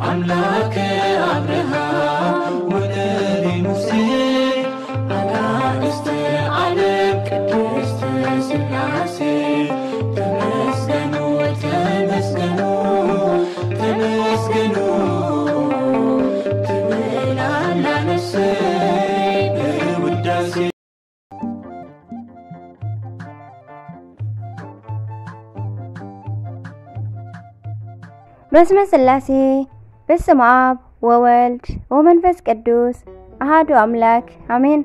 ኣምላክ ኣብርሃም ወነቢ ሙሴ ኣናእስተ ዓለም ቅድስት ስላሴ ተመስገኑ ተመስገኑ ተመስገኑ ትብል ኣላ ነፍሰይ ብውዳሴ። በስመ ስላሴ በስመ ኣብ ወወልድ ወመንፈስ ቅዱስ ኣሃዱ ኣምላክ ኣሜን።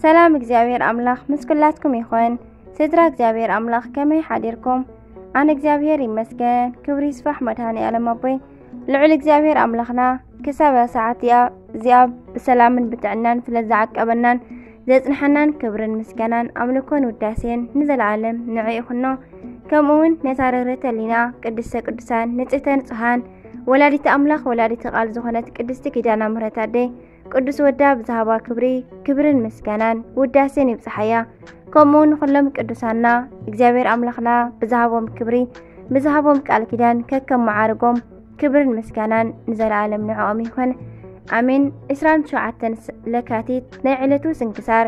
ሰላም እግዚኣብሔር ኣምላክ ምስ ኩላትኩም ይኹን። ስድራ እግዚኣብሔር ኣምላክ ከመይ ሓዲርኩም? ኣነ እግዚኣብሔር ይመስገን፣ ክብሪ ይስፋሕ መድሃኒ ኣለም ኣቦይ። ልዑል እግዚኣብሔር ኣምላክና ክሳብ ሰዓት እዚኣ ብሰላምን ብጥዕናን ስለ ዝዓቀበናን ዘጽንሐናን ክብርን ምስጋናን ኣምልኮን ውዳሴን ንዘለኣለም ንዕኡ ይኹኖ። ከምኡ እውን ነታ ርህርህተ ሊና ቅድስተ ቅዱሳን ንጽህተ ንጹሃን ወላዲተ ኣምላኽ ወላዲተ ቃል ዝኾነት ቅድስቲ ኪዳነ ምሕረት ኣደይ ቅዱስ ወዳ ብዝሃባ ክብሪ ክብርን ምስጋናን ውዳሴን ይብጽሓያ። ከምኡ ንኹሎም ቅዱሳና እግዚኣብሔር ኣምላኽና ብዝሃቦም ክብሪ ብዝሃቦም ቃል ኪዳን ከከም መዓርጎም ክብርን ምስጋናን ንዘለኣለም ንዕኦም ይኹን ኣሜን። ዕስራን ሸውዓተን ለካቲት ናይ ዕለቱ ስንክሳር።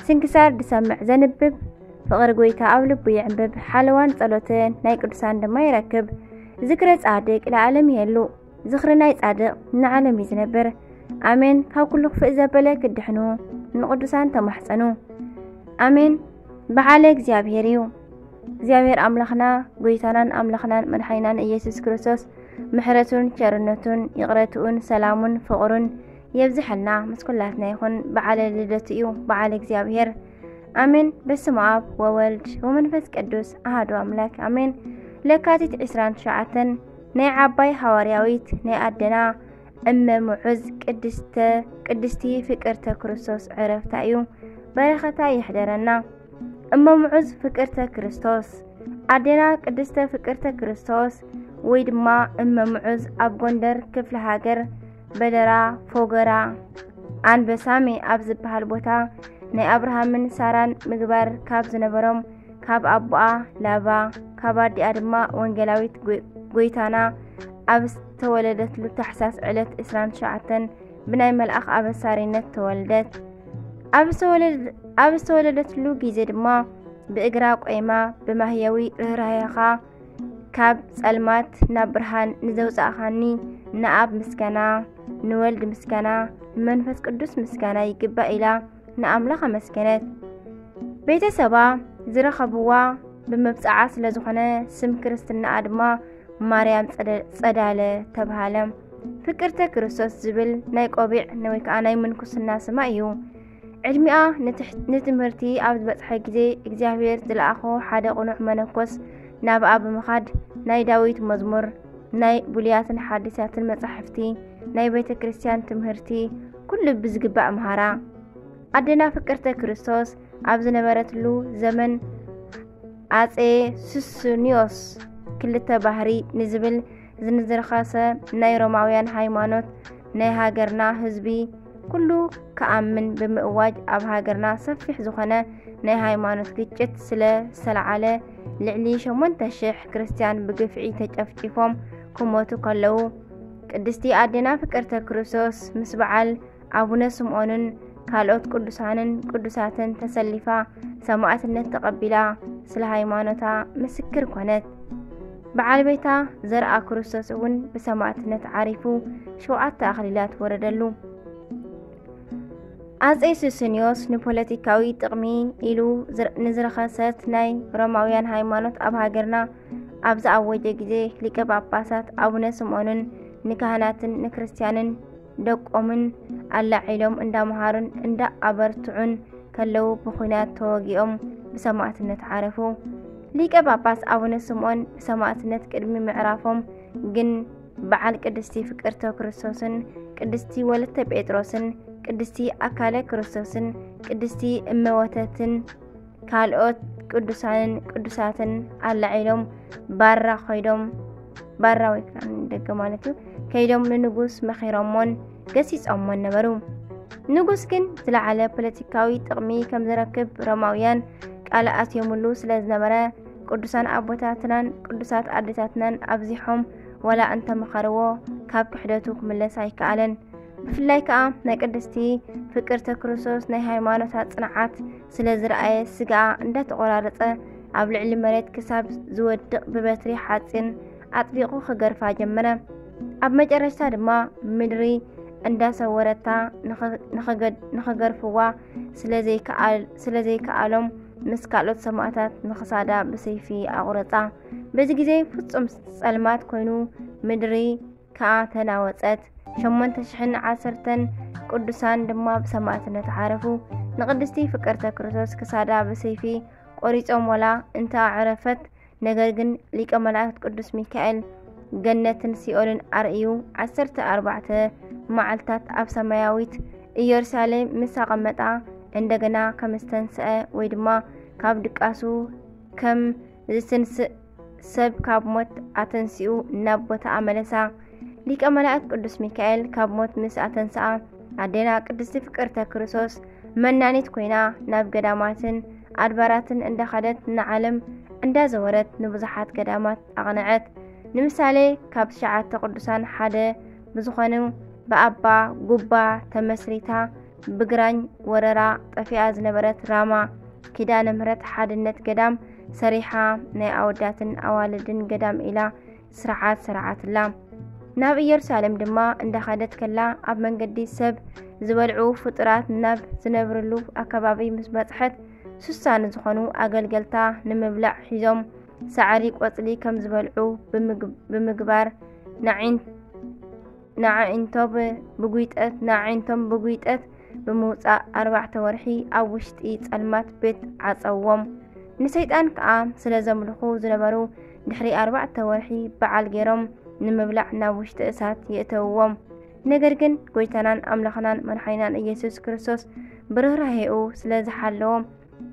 ስንክሳር ዝሰምዕ ዘንብብ ፍቕሪ ጎይታ ኣብ ልቡ ይዕንብብ፣ ሓለዋን ጸሎትን ናይ ቅዱሳን ድማ ይረክብ። ዝክረ ጻድቅ ለዓለም ይሄሉ፣ ዝኽሪ ናይ ጻድቕ ንዓለም እዩ ዝነብር። ኣሜን። ካብ ኩሉ ክፍእ ዘበለ ክድሕኑ ንቅዱሳን ተማሕጸኑ። ኣሜን። በዓለ እግዚኣብሔር እዩ። እግዚኣብሔር ኣምላኽና ጎይታናን ኣምላኽናን መድሓኒናን ኢየሱስ ክርስቶስ ምሕረቱን ቸርነቱን ይቕረትኡን ሰላሙን ፍቕሩን የብዝሐልና ምስ ኩላትና ይኹን። በዓለ ልደቱ እዩ በዓለ እግዚኣብሔር። ኣሜን። በስመ ኣብ ወወልድ ወመንፈስ ቅዱስ ኣሃዱ ኣምላክ ኣሜን። ለካቲት ዕስራን ትሽዓተን ናይ ዓባይ ሃዋርያዊት ናይ ኣደና እመ ምዑዝ ቅድስተ ቅድስቲ ፍቅርተ ክርስቶስ ዕረፍታ እዩ። በረኸታ ይሕደረና። እመ ምዑዝ ፍቅርተ ክርስቶስ ኣዴና ቅድስተ ፍቅርተ ክርስቶስ ወይ ድማ እመ ምዑዝ ኣብ ጎንደር ክፍለ ሃገር በደራ ፎገራ ኣንበሳሜ ኣብ ዝበሃል ቦታ ናይ ኣብርሃምን ሳራን ምግባር ካብ ዝነበሮም ካብ ኣቦኣ ላባ ካብ ኣዲኣ ድማ ወንጌላዊት ጎይታና ኣብ ዝተወለደትሉ ታሕሳስ ዕለት ዕስራን ትሽዓተን ብናይ መልኣኽ ኣበሳሪነት ተወልደት። ኣብ ዝተወለደትሉ ግዜ ድማ ብእግራ ቆይማ ብማህየዊ ርህራሄኻ ካብ ጸልማት ናብ ብርሃን ንዘውጻእኻኒ ንኣብ ምስጋና ንወልድ ምስጋና ንመንፈስ ቅዱስ ምስጋና ይግባእ ኢላ ንኣምላኽ ኣመስገነት። ቤተሰባ ዝረኸብዋ ብመብጽዓ ስለ ዝኾነ ስም ክርስትናኣ ድማ ማርያም ጸዳለ ተብሃለ። ፍቅርተ ክርስቶስ ዝብል ናይ ቆቢዕ ወይ ከዓ ናይ ምንኩስና ስማ እዩ። ዕድሚኣ ንትምህርቲ ኣብ ዝበጽሐ ግዜ እግዚኣብሔር ዝለኣኾ ሓደ ቅኑዕ መነኮስ ናብኣ ብምኻድ ናይ ዳዊት መዝሙር፣ ናይ ብሉያትን ሓዲሳትን መጻሕፍቲ፣ ናይ ቤተ ክርስቲያን ትምህርቲ ኩሉ ብዝግባእ ምሃራ። ኣዴና ፍቅርተ ክርስቶስ ኣብ ዝነበረትሉ ዘመን ኣጼ ሱስንዮስ ክልተ ባህሪ ንዝብል ዝንዝርኸሰ ናይ ሮማውያን ሃይማኖት ናይ ሃገርና ህዝቢ ኩሉ ክኣምን ብምእዋጅ ኣብ ሃገርና ሰፊሕ ዝኾነ ናይ ሃይማኖት ግጭት ስለ ዝተለዓለ ልዕሊ ሸሞንተ ሽሕ ክርስትያን ብግፍዒ ተጨፍጪፎም ክሞቱ ከለዉ ቅድስቲ ኣዴና ፍቅርተ ክርስቶስ ምስ በዓል ኣቡነ ስምዖንን ካልኦት ቅዱሳንን ቅዱሳትን ተሰሊፋ ሰማዕትነት ተቐቢላ ስለ ሃይማኖታ ምስክር ኮነት። በዓል ቤታ ዘርኣ ክርስቶስ እውን ብሰማዕትነት ዓሪፉ ሸውዓተ ኣኽሊላት ወረደሉ። ኣጼ ሱስንዮስ ንፖለቲካዊ ጥቕሚ ኢሉ ንዝረኸሰት ናይ ሮማውያን ሃይማኖት ኣብ ሃገርና ኣብ ዝኣወጀ ግዜ ሊቀ ጳጳሳት ኣቡነ ስምዖንን ንካህናትን ንክርስትያንን ደቆምን ኣላዒሎም እንዳመሃሩን እንዳኣበርትዑን ከለዉ ብኹናት ተወጊኦም ብሰማዕትነት ዓረፉ። ሊቀ ጳጳስ ኣቡነ ስምዖን ብሰማዕትነት ቅድሚ ምዕራፎም ግን በዓል ቅድስቲ ፍቅርተ ክርስቶስን ቅድስቲ ወለተ ጴጥሮስን ቅድስቲ ኣካለ ክርስቶስን ቅድስቲ እመወተትን ካልኦት ቅዱሳንን ቅዱሳትን ኣላዒሎም ባራ ከይዶም ባራ ወይ ከዓ ደገ ማለት እዩ ከይዶም ንንጉስ መኺሮሞን ገሲጾሞን ነበሩ። ንጉስ ግን ዝለዓለ ፖለቲካዊ ጥቕሚ ከም ዝረክብ ሮማውያን ቃል ኣትዮምሉ ስለ ዝነበረ ቅዱሳን ኣቦታትናን ቅዱሳት ኣዴታትናን ኣብዚሖም ዋላ እንተመኸርዎ፣ ካብ ክሕደቱ ክምለስ ኣይከኣለን። ብፍላይ ከኣ ናይ ቅድስቲ ፍቅርተ ክርስቶስ ናይ ሃይማኖታ ጽንዓት ስለ ዝረኣየ፣ ስጋኣ እንዳተቖራረጸ ኣብ ልዕሊ መሬት ክሳብ ዝወድቕ ብበትሪ ሓጺን ኣጥቢቑ ክገርፋ ጀመረ። ኣብ መጨረሽታ ድማ ምድሪ እንዳሰወረታ ንኸ-፣ ንኸገድ-፣ ንኸገርፍዋ ስለ ዘይከኣል-፣ ስለ ዘይከኣሎም፣ ምስ ካልኦት ሰማእታት ንኽሳዳ ብሰይፊ ኣቑረጻ። በዚ ግዜ ፍጹም ጸልማት ኮይኑ፣ ምድሪ ከኣ ተናወጸት። ሸሞንተ ሽሕን ዓሰርተን ቅዱሳን ድማ ብሰማእትነት ዓረፉ። ንቅድስቲ ፍቅርተ ክርስቶስ ክሳዳ ብሰይፊ ቆሪጾም ዋላ እንተ ኣዕረፈት፣ ነገር ግን ሊቀ መላእክት ቅዱስ ሚካኤል ገነትን ሲኦልን ኣርእዩ ዓሰርተ ኣርባዕተ መዓልታት ኣብ ሰማያዊት ኢየሩሳሌም ምስ ኣቐመጣ፣ እንደገና ከም ዝተንስአ ወይ ድማ ካብ ድቃሱ ከም ዝትንስእ ሰብ ካብ ሞት ኣተንሲኡ ናብ ቦታኣ መለሳ። ሊቀ መላእክት ቅዱስ ሚካኤል ካብ ሞት ምስ ኣተንስኣ፣ ኣዴና ቅድስቲ ፍቅርተ ክርስቶስ መናኒት ኮይና ናብ ገዳማትን ኣድባራትን እንዳኸደት ንዓለም እንዳዘወረት ንብዙሓት ገዳማት ኣቕነዐት። ንምሳሌ ካብ ትሽዓተ ቅዱሳን ሓደ ብዝኾኑ ብኣባ ጉባ ተመስሪታ ብግራኝ ወረራ ጠፊኣ ዝነበረት ራማ ኪዳነ ምህረት ሓድነት ገዳም ሰሪሓ ናይ ኣወዳትን ኣዋልድን ገዳም ኢላ ስርዓት ሰራዓትላ። ናብ ኢየሩሳሌም ድማ እንዳኸደት ከላ ኣብ መንገዲ ሰብ ዝበልዑ ፍጡራት ናብ ዝነብርሉ ኣከባቢ ምስ በጽሐት፣ ሱሳ ንዝኾኑ ኣገልገልታ ንምብላዕ ሒዞም ሳዕሪ ቆጽሊ ከም ዝበልዑ ብምግ-፣ ብምግባር ንዓይን-፣ ንዓይንቶም ብጒጠት፣ ንዓይንቶም ብጒጠት ብምውጻእ ኣርባዕተ ወርሒ ኣብ ውሽጢ ጸልማት ቤት ዓጸዎም። ንሰይጣን ከኣ ስለ ዘምልኹ ዝነበሩ ድሕሪ ኣርባዕተ ወርሒ በዓል ገይሮም ንምብላዕ ናብ ውሽጢ እሳት የእተውዎም። ነገር ግን ጎይታናን ኣምላኽናን መድሓኒናን ኢየሱስ ክርስቶስ ብርህራሄኡ ስለ ዝሓለዎም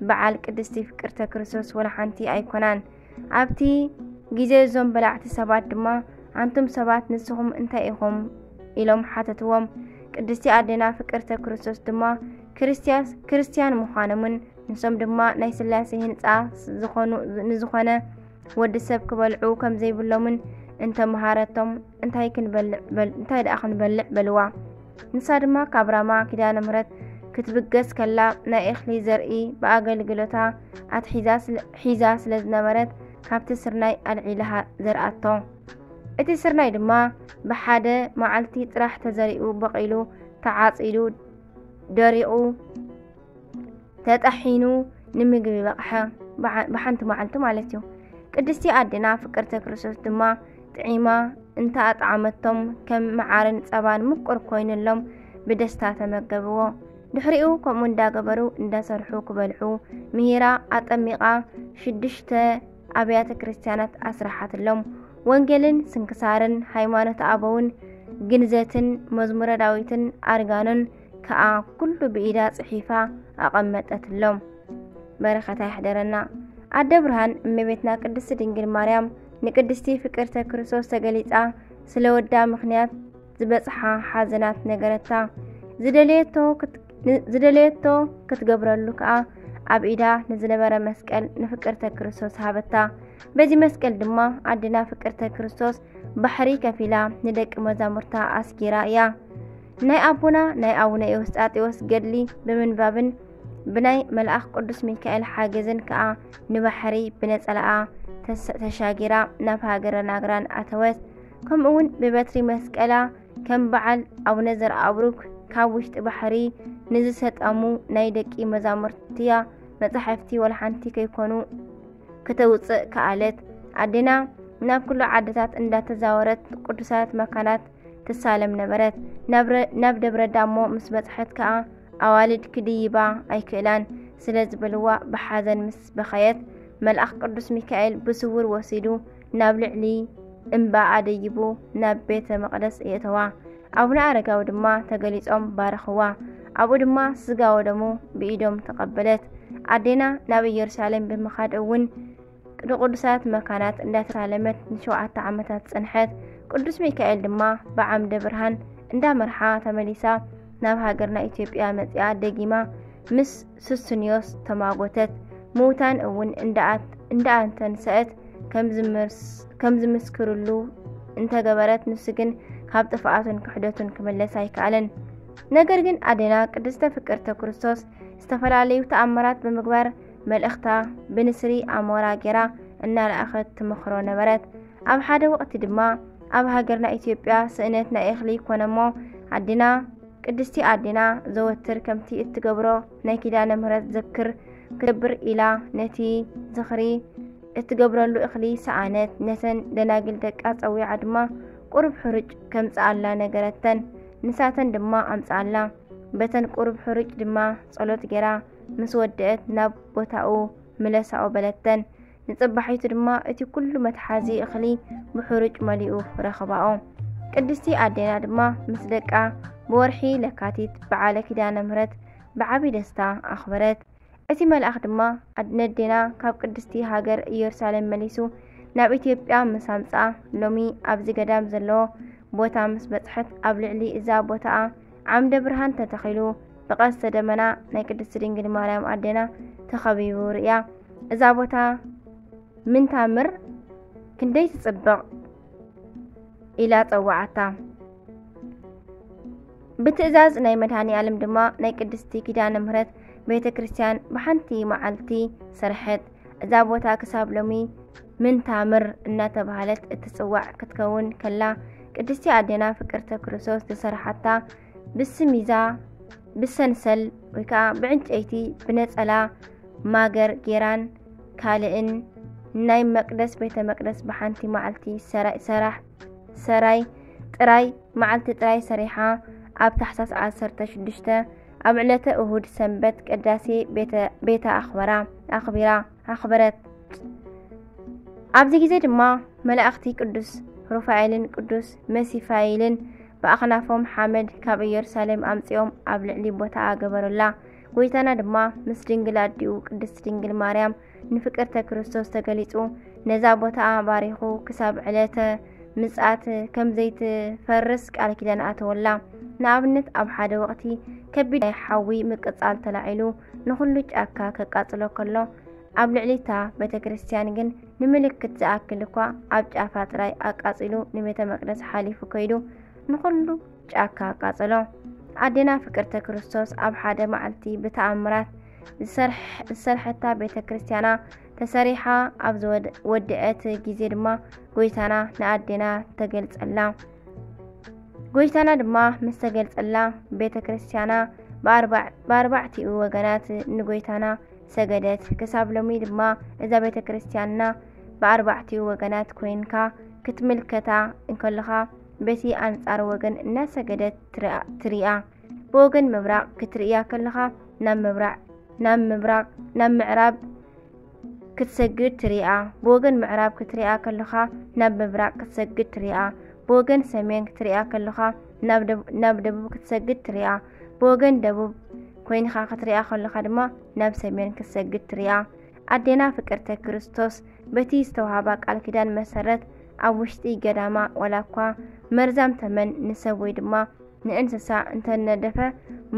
በዓል ቅድስቲ ፍቅርተ ክርስቶስ ወላ ሓንቲ ኣይኮናን። ኣብቲ ግዜ እዞም በላዕቲ ሰባት ድማ፣ "ኣንቱም ሰባት ንስኹም እንታይ ኢኹም?" ኢሎም ሓተትዎም። ቅድስቲ ኣዴና ፍቅርተ ክርስቶስ ድማ ክርስትያስ-፣ ክርስትያን ምዃኖምን ንሶም ድማ ናይ ስላሴ ህንጻ ዝኾኑ፣ ንዝኾነ ወዲ ሰብ ክበልዑ ከም ዘይብሎምን እንተመሃረቶም፣ "እንታይ ክንበልዕ በል-፣ እንታይ ደኣ ክንበልዕ?" በልዋ። ንሳ ድማ ካብ ራማ ኪዳነ ምህረት ክትብገስ ከላ ናይ እኽሊ ዘርኢ ብኣገልግሎታ ኣትሒዛ ስለ-፣ ሒዛ ስለ ዝነበረት ካብቲ ስርናይ ኣልዒላ ዘርኣቶ። እቲ ስርናይ ድማ ብሓደ መዓልቲ ጥራሕ ተዘሪኡ በቒሉ ተዓጺዱ ደሪቑ ተጠሒኑ ንምግቢ በቕሐ። ብሓ-፣ ብሓንቲ መዓልቲ ማለት እዩ። ቅድስቲ ኣዴና ፍቅርተ ክርስቶስ ድማ ጥዒማ እንተ ኣጥዓመቶም ከም መዓርን ጸባን ምቁር ኮይኑሎም ብደስታ ተመገብዎ። ድሕሪኡ ከምኡ እንዳገበሩ እንዳሰርሑ ክበልዑ ምሂራ ኣጠሚቓ ሽዱሽተ ኣብያተ ክርስቲያናት ኣስራሓትሎም። ወንጌልን ስንክሳርን ሃይማኖት ኣበውን ግንዘትን መዝሙረ ዳዊትን ኣርጋኖን ከኣ ኩሉ ብኢዳ ጽሒፋ ኣቐመጠትሎም። በረኸታ ይሕደረና። ኣደ ብርሃን እመቤትና ቅድስቲ ድንግል ማርያም ንቅድስቲ ፍቅርተ ክርስቶስ ተገሊጻ ስለ ወዳ ምኽንያት ዝበጽሓ ሓዘናት ነገረታ። ዝደለየቶ ክት-፣ ን-፣ ዝደለየቶ ክትገብረሉ ከኣ ኣብ ኢዳ ንዝነበረ መስቀል ንፍቅርተ ክርስቶስ ሃበታ። በዚ መስቀል ድማ ኣዴና ፍቅርተ ክርስቶስ ባሕሪ ከፊላ ንደቂ መዛሙርታ ኣስጊራ እያ። ናይ ኣቦና ናይ ኣቡነ ኤውስጣቴዎስ ገድሊ ብምንባብን ብናይ መልኣኽ ቅዱስ ሚካኤል ሓገዝን ከኣ ንባሕሪ ብነጸላኣ ተስ-፣ ተሻጊራ ናብ ሃገረ ናግራን ኣተወት። ከምኡውን ብበትሪ መስቀላ ከም በዓል ኣቡነ ዘርኣብሩክ ካብ ውሽጢ ባሕሪ ንዝሰጠሙ ናይ ደቂ መዛሙርትያ መጻሕፍቲ ወላ ሓንቲ ከይኮኑ ከተውጽእ ከኣለት። ኣዴና ናብ ኩሉ ዓድታት እንዳተዛወረት ቅዱሳት መካናት ትሳለም ነበረት። ናብ ረ-፣ ናብ ደብረ ዳሞ ምስ በጽሐት ከኣ ኣዋልድ ክድይባ ኣይክእላን ስለ ዝበልዋ ብሓዘን ምስ በኸየት፣ መልኣኽ ቅዱስ ሚካኤል ብስውር ወሲዱ ናብ ልዕሊ እምባ ኣደይቡ ናብ ቤተ መቕደስ የእተዋ። ኣቡነ ኣረጋዊ ድማ ተገሊጾም ባረኽዋ። ኣብኡ ድማ ስጋ ወደሙ ብኢዶም ተቐበለት። ኣዴና ናብ ኢየሩሳሌም ብምኻድ እውን ንቅዱሳት መካናት እንዳተሳለመት ንሸውዓተ ዓመታት ጸንሐት። ቅዱስ ሚካኤል ድማ ብዓምደ ብርሃን እንዳመርሓ ተመሊሳ ናብ ሃገርና ኢትዮጵያ መጺኣ ደጊማ ምስ ሱስንዮስ ተማጎተት። ምውታን እውን እንዳኣንተንሰአት ከም ዝምስክርሉ እንተገበረት፣ ንሱ ግን ካብ ጥፍኣቱን ክሕደቱን ክምለስ ኣይከኣለን። ነገር ግን ኣዴና ቅድስተ ፍቅርተ ክርስቶስ ዝተፈላለዩ ተኣምራት ብምግባር መልእኽታ ብንስሪ ኣሞራ ጌራ እናለኣኸት ትመኽሮ ነበረት። ኣብ ሓደ ወቕቲ ድማ ኣብ ሃገርና ኢትዮጵያ ስእነት ናይ እኽሊ ኮነሞ ኣዴና ቅድስቲ ኣዴና ዘወትር ከምቲ እትገብሮ ናይ ኪዳነ ምህረት ዘክር ክትገብር ኢላ ነቲ ዝኽሪ እትገብረሉ እኽሊ ሰኣነት። ነተን ደናግል ደቃ ጸዊዓ ድማ ቁሩብ ሕሩጭ ከምጽኣላ ነገረተን። ንሳተን ድማ ኣምጽኣላ። በተን ቁሩብ ሕሩጭ ድማ ጸሎት ጌራ ምስ ወደአት ናብ ቦታኡ ምለሳኦ በለተን። ንጽባሒቱ ድማ እቲ ኩሉ መትሓዚ እኽሊ ብሕሩጭ መሊኡ ረኸባኦ። ቅድስቲ ኣዴና ድማ ምስ ደቃ ብወርሒ ለካቲት በዓለ ኪዳነ ምህረት ብዓቢ ደስታ ኣኽበረት። እቲ መልኣኽ ድማ ኣድ-፣ ነዴና ካብ ቅድስቲ ሃገር ኢየሩሳሌም መሊሱ ናብ ኢትዮጵያ ምስ ኣምጽኣ፣ ሎሚ ኣብዚ ገዳም ዘለዎ ቦታ ምስ በጽሐት፣ ኣብ ልዕሊ እዛ ቦታኣ ዓምደ ብርሃን ተተኺሉ፣ ብቐስተ ደመና ናይ ቅድስቲ ድንግል ማርያም ኣዴና ተኸቢቡ ርእያ። እዛ ቦታ ምንታምር ክንደይ ትጽብቕ ኢላ ጸዋዓታ። ብትእዛዝ ናይ መድኃኔ ዓለም ድማ ናይ ቅድስቲ ኪዳነ ምህረት ቤተ ክርስቲያን ብሓንቲ መዓልቲ ሰርሐት። እዛ ቦታ ክሳብ ሎሚ ምንታምር እናተባህለት እትጽዋዕ ክትከውን ከላ፣ ቅድስቲ ኣዴና ፍቅርተ ክርስቶስ ዝሰርሓታ ብስሚዛ፣ ብሰንሰል ወይ ከዓ ብዕንጨይቲ፣ ብነጸላ ማገር ጌራን ካልእን ናይ መቅደስ ቤተ መቅደስ ብሓንቲ መዓልቲ ሰራይ፣ ሰራሕ፣ ሰራይ ጥራይ፣ መዓልቲ ጥራይ ሰሪሓ ኣብ ታሕሳስ ዓሰርተ ሽዱሽተ ኣብ ዕለተ እሁድ ሰንበት ቅዳሴ ቤተ፣ ቤታ ኣኽበራ፣ ኣኽቢራ፣ ኣኽበረት። ኣብዚ ግዜ ድማ መላእኽቲ ቅዱስ ሩፋኤልን ቅዱስ መሲፋይልን ብኣኽናፎም ሓመድ ካብ ኢየሩሳሌም ኣምጺኦም ኣብ ልዕሊ ቦታኣ ገበሩላ። ጎይታና ድማ ምስ ድንግል ኣዲኡ ቅድስት ድንግል ማርያም ንፍቅርተ ክርስቶስ ተገሊጹ፣ ነዛ ቦታኣ ባሪኹ ክሳብ ዕለተ ምጽኣት ከም ዘይትፈርስ ቃል ኪዳን ኣተወላ። ንኣብነት ኣብ ሓደ ወቕቲ ከቢድ ናይ ሓዊ ምቅጻል ተላዒሉ ንኹሉ ጫካ ከቃጽሎ ከሎ፣ ኣብ ልዕሊ እታ ቤተ ክርስቲያን ግን ንምልክት ዝኣክል እኳ ኣብ ጫፋ ጥራይ ኣቃጺሉ ንቤተ መቅደስ ሓሊፉ ከይዱ ንኹሉ ጫካ ኣቃጸሎ። ኣዴና ፍቅርተ ክርስቶስ ኣብ ሓደ መዓልቲ ብተኣምራት ዝሰርሕ-፣ ዝሰርሐታ ቤተ ክርስቲያና ተሰሪሓ ኣብ ዝወድ-፣ ወድአት ጊዜ ድማ ጎይታና ንኣዴና ተገልጸላ። ጎይታና ድማ ምስ ተገልጸላ ቤተ ክርስቲያና ብኣርባዕ-፣ ብኣርባዕቲኡ ወገናት ንጎይታና ሰገደት። ክሳብ ሎሚ ድማ እዛ ቤተ ክርስቲያንና ብኣርባዕቲኡ ወገናት ኮይንካ ክትምልከታ እንከለኻ በቲ ኣንጻር ወገን እናሰገደት ትርኣ-፣ ትርኣ። ብወገን ምብራቕ ክትርእያ ከለኻ ናብ ምብራቕ፣ ናብ ምብራቕ፣ ናብ ምዕራብ ክትሰግድ ትርኣ። ብወገን ምዕራብ ክትርኣ ከለኻ ናብ ምብራቕ ክትሰግድ ትርኣ። ብወገን ሰሜን ክትርኣ ከለኻ ናብ ደብ-፣ ናብ ደቡብ ክትሰግድ ትርኣ። ብወገን ደቡብ ኮይንኻ ክትርኣ ከለኻ ድማ ናብ ሰሜን ክትሰግድ ትርኣ። ኣዴና ፍቅርተ ክርስቶስ በቲ ዝተዋህባ ቃል ኪዳን መሰረት ኣብ ውሽጢ ገዳማ ዋላ እኳ መርዛም ተመን ንሰብ ወይ ድማ ንእንስሳ እንተነደፈ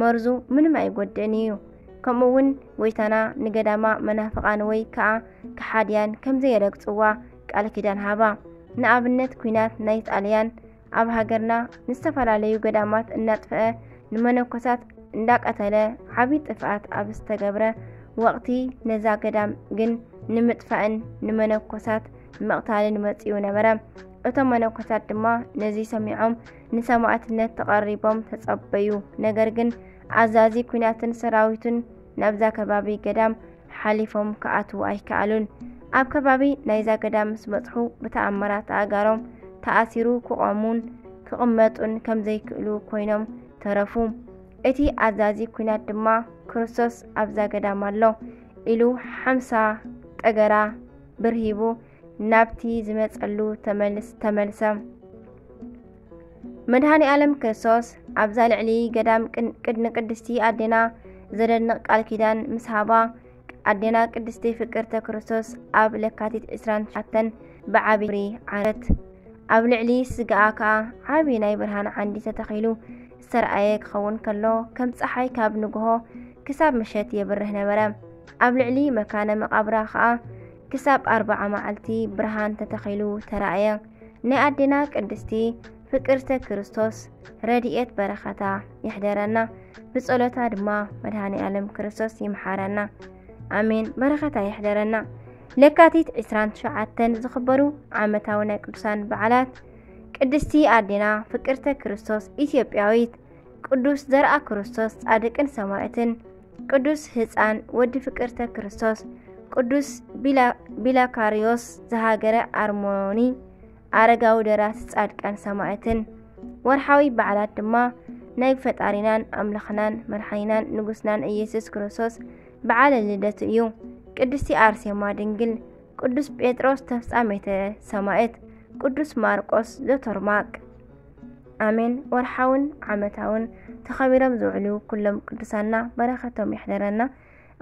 መርዙ ምንም ኣይጎድእን እዩ። ከምኡ እውን ጎይታና ንገዳማ መናፍቓን ወይ ከኣ ከሓድያን ከም ዘየረግጽዋ ቃል ኪዳን ሃባ። ንኣብነት ኲናት ናይ ጣልያን ኣብ ሃገርና ንዝተፈላለዩ ገዳማት እናጥፍአ ንመነኮሳት እንዳቀተለ ዓቢ ጥፍኣት ኣብ ዝተገብረ ወቕቲ ነዛ ገዳም ግን ንምጥፋእን ንመነኮሳት ምቕታልን መጺኡ ነበረ። እቶም መነኮሳት ድማ ነዚ ሰሚዖም ንሰማዕትነት ተቐሪቦም ተጸበዩ። ነገር ግን ኣዛዚ ኲናትን ሰራዊቱን ናብዛ ከባቢ ገዳም ሓሊፎም ክኣትዉ ኣይከኣሉን። ኣብ ከባቢ ናይዛ ገዳም ምስ በጽሑ ብተኣምራት ኣእጋሮም ተኣሲሩ ክቖሙን ክቕመጡን ከም ዘይክእሉ ኮይኖም ተረፉ። እቲ ኣዛዚ ኲናት ድማ ክርስቶስ ኣብዛ ገዳም ኣሎ ኢሉ ሓምሳ ጠገራ ብር ሂቡ ናብቲ ዝመጸሉ ተመልስ-፣ ተመልሰ። መድኃኔ ዓለም ክርስቶስ ኣብዛ ልዕሊ ገዳም ቅን-፣ ቅድ-፣ ንቅድስቲ ኣዴና ዘደንቕ ቃል ኪዳን ምስ ሃባ፣ ኣዴና ቅድስቲ ፍቅርተ ክርስቶስ ኣብ ለካቲት ዕስራን ትሽዓተን ብዓቢ ክብሪ ዓረፈት። ኣብ ልዕሊ ስጋኣ ከኣ ዓቢ ናይ ብርሃን ዓንዲ ተተኺሉ ዝተራእየ ክኸውን ከሎ፣ ከም ጸሓይ ካብ ንግሆ ክሳብ ምሸት የብርህ ነበረ። ኣብ ልዕሊ መካነ መቓብራ ኸኣ ክሳብ ኣርብዓ መዓልቲ ብርሃን ተተኺሉ ተራእየ። ናይ ኣዴና ቅድስቲ ፍቅርተ ክርስቶስ ረድኤት በረኸታ ይሕደረና። ብጸሎታ ድማ መድኃኔ ዓለም ክርስቶስ ይምሓረና። ኣሜን። በረኸታ ይሕደረና። ለካቲት ዕስራን ትሽዓተን ዝኽበሩ ዓመታዊ ናይ ቅዱሳን በዓላት ቅድስቲ ኣዴና ፍቅርተ ክርስቶስ ኢትዮጵያዊት፣ ቅዱስ ዘርኣ ክርስቶስ ጻድቅን ሰማዕትን፣ ቅዱስ ህፃን ወዲ ፍቅርተ ክርስቶስ፣ ቅዱስ ቢላ- ቢላካርዮስ ዘሃገረ ኣርሞኒ፣ ኣረጋዊ ደራሲ ጻድቃን ሰማዕትን። ወርሓዊ በዓላት ድማ ናይ ፈጣሪናን ኣምላኽናን መድሓኒናን ንጉስናን ኢየሱስ ክርስቶስ በዓለ ልደቱ እዩ። ቅድስቲ ኣርሴማ ድንግል፣ ቅዱስ ጴጥሮስ ተፍጻሜተ ሰማዕት፣ ቅዱስ ማርቆስ ዘቶርማቅ። ኣሜን። ወርሓውን ዓመታውን ተኸቢሮም ዝውዕሉ ኩሎም ቅዱሳና በረኸቶም ይሕደረና።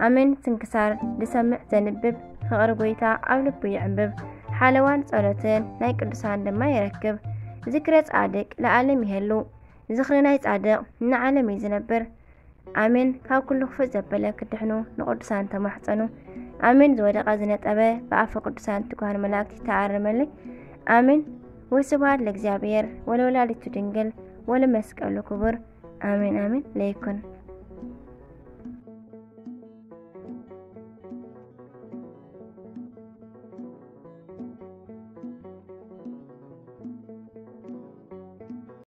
ኣሜን። ስንክሳር ዝሰምዕ ዘንብብ ፍቕሪ ጎይታ ኣብ ልቡ ይዕንብብ። ሓለዋን ጸሎትን ናይ ቅዱሳን ድማ ይረክብ። ዝክረ ጻድቅ ለዓለም ይሄሉ። ዝኽሪ ናይ ጻድቕ ንዓለም እዩ ዝነብር። ኣሜን። ካብ ኩሉ ክፉእ ዘበለ ክድሕኑ ንቅዱሳን ተማሕጸኑ። ኣሜን። ዝወደቐ ዝነጠበ ብኣፈ ቅዱሳን ትጉሃን መላእክት ይተኣረመለይ። ኣሜን። ወስብሐት ለእግዚኣብሔር ወለወላዲቱ ድንግል ወለመስቀሉ ክቡር። ኣሜን ኣሜን። ለይኩን